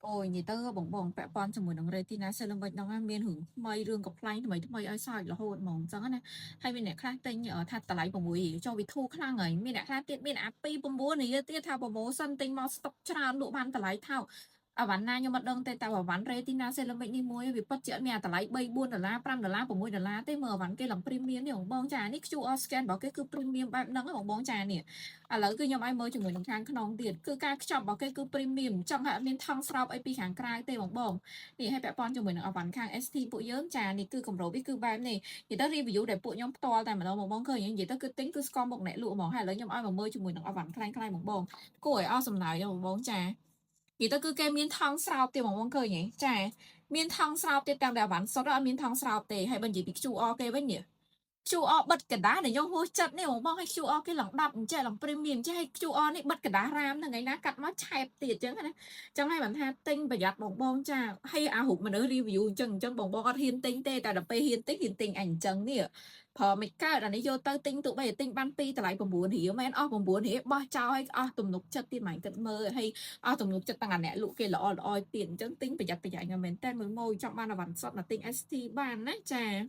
អូយនិយាយទៅបងបងពាក់ព័ន្ធជាមួយនឹង Retina Ceramic ហ្នឹងណាមានរឿងថ្មីរឿងកំប្លែងថ្មីថ្មីឲ្យសើចរហូតហ្មងអញ្ចឹងណាហើយមានអ្នកខ្លះទិញថាតម្លៃ6រៀលចុះវាធូរខ្លាំងហើយមានអ្នកខ្លះទៀតមានអា2.9រៀលទៀតថា promotion ទិញមកស្តុកច្រើនលក់បានតម្លៃថោកអវ៉ាន់ណាខ្ញុំអត់ដឹងទេតែអវ៉ាន់ Retina Ceramic នេះមួយវាពិតជាអត់មានអាតម្លៃ3 4ដុល្លារ5ដុល្លារ6ដុល្លារទេមើលអវ៉ាន់គេឡើង premium នេះបងបងចានេះ QR scan របស់គេគឺ premium បែបហ្នឹងបងបងចានេះឥឡូវគឺខ្ញុំឲ្យមើលជាមួយនឹងខាងក្នុងទៀតគឺការខ្ចប់របស់គេគឺ premium ចង់ឲ្យអត់មានថង់ស្រោបអីពីខាងក្រៅទេបងបងនេះឲ្យពាក់ព័ន្ធជាមួយនឹងអវ៉ាន់ខាង ST ពួកយើងចានេះគឺកម្រោវាគឺបែបនេះនិយាយទៅ review ដែលពួកខ្ញុំផ្ទាល់តែម្ដងបងបងឃើញនិយាយទៅគឺទិញគឺស្គាល់មុខអ្នកលក់ហ្មងហើយឥឡូវខ្ញុំឲ្យមកមើលជាមួយនឹងអវ៉ាន់ខ្លាំងៗបងបងគួរឲ្យអស់សំណើចបងបងចានិយាយទៅគឺគេមានថង់ស្រោបទៀតបងបងឃើញទេចាមានថង់ស្រោបទៀតតាមដែលអវ៉ាន់សុទ្ធអត់មានថង់ស្រោបទេហើយបើនិយាយពី QR គេវិញនេះ QR បិទក្រដាសដែលខ្ញុំហួសចិត្តនេះបងបងឲ្យ QR គេឡើង10អញ្ចេះឡើង premium អញ្ចេះឲ្យ QR នេះបិទក្រដាសរ៉ាមហ្នឹងថ្ងៃណាកាត់មកឆែបទៀតអញ្ចឹងណាចឹងហើយបានថាទិញប្រយ័ត្នបងបងចាហើយអារូបមនុស្ស review អញ្ចឹងអញ្ចឹងបងបងអត់ហ៊ានទិញទេតែដល់ពេលហ៊ានទិញហ៊ានទិញអញអញ្ចឹងនេះព្រមិនកើតអានេះយកទៅទិញទោះបីទិញបាន2តម្លៃ9រៀលមែនអស់9រៀលបោះចោលឲ្យអស់ទំនុកចិត្តទៀតមិនគិតមើលហើយអស់ទំនុកចិត្តតាំងអាអ្នកលក់គេល្អល្អទៀតអញ្ចឹងទិញប្រយ័ត្នប្រយែងមែនតើមើលម៉ូយចង់បានអវ៉ាន់សុតមកទិញ ST បានណាចា។